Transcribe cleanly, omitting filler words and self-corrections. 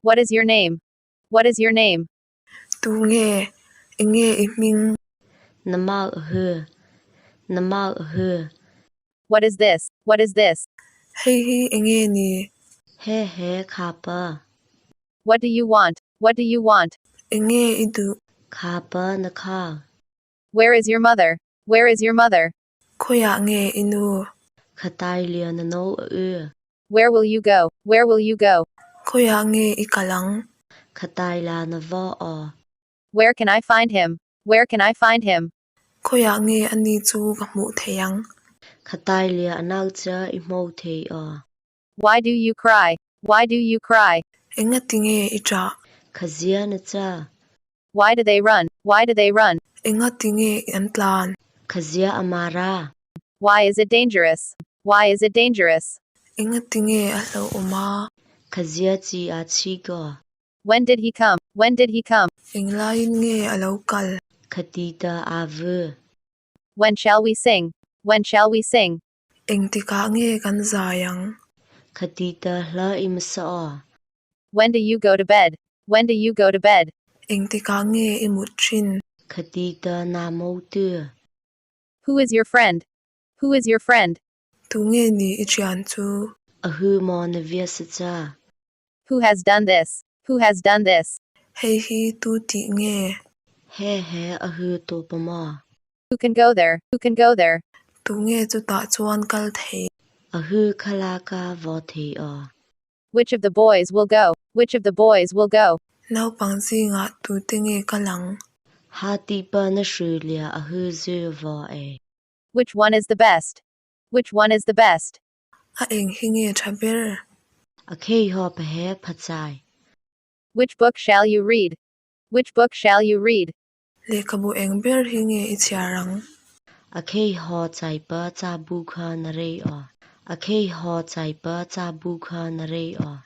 What is your name? What is your name? Tu nge? Eng nge i hming? Na mal hu. Na mal hu. What is this? What is this? Hei hi eng nge ni? He he kha pa. What do you want? What do you want? Eng nge i duh? Kha pa na kha. Where is your mother? Where is your mother? Khawiah nge i nu? Kha tai lian na no a u. Where will you go? Where will you go? Khawiah nge i kal ang? Kha tai la na va aw. Where can I find him? Where can I find him? Khawiah nge ani chu ka hmuh theih ang? Kha tai lia a nau cha i hmo thei aw. Why do you cry? Why do you cry? Engati nge i ṭah? Kha zia na cha. Why do they run? Why do they run? Engati nge an tlan? Kha zia a mara. Why is it dangerous? Why is it dangerous? Engati nge a hlauhawm a? Kha zia chi a chi ka. When did he come? When did he come? Englaiin nge a lo kal? Kha ti ta a vu. When shall we sing? When shall we sing? Engtikah nge kan zai ang? Kha ti ta hla i hmasa aw. When do you go to bed? When do you go to bed? Engtikah nge i mut thin? Kha ti ta na mo tu. Who is your friend? Who is your friend? Tu nge ni i thian chu? A hu maw na via sa cha? Who has done this? Who has done this? Hei hi tu tih nge? He he a hu to pa maw? Who can go there? Who can go there? Tu nge chutah chuan kal thei? A hu khala ka vaw thei aw. Which of the boys will go? Which of the boys will go? Naupang zingah tute nge kal ang? Ha ti pa na hru lia a hu zu vaw e. Which one is the best? Which one is the best? A eng hi nge tha ber? A khei haw pa he phachai. Which book shall you read? Which book shall you read? Lehkhabu eng ber hi nge i chhiar ang? A khei haw chai pa cha bu kha na rei aw. A khei haw chai pa cha bu kha na rei aw.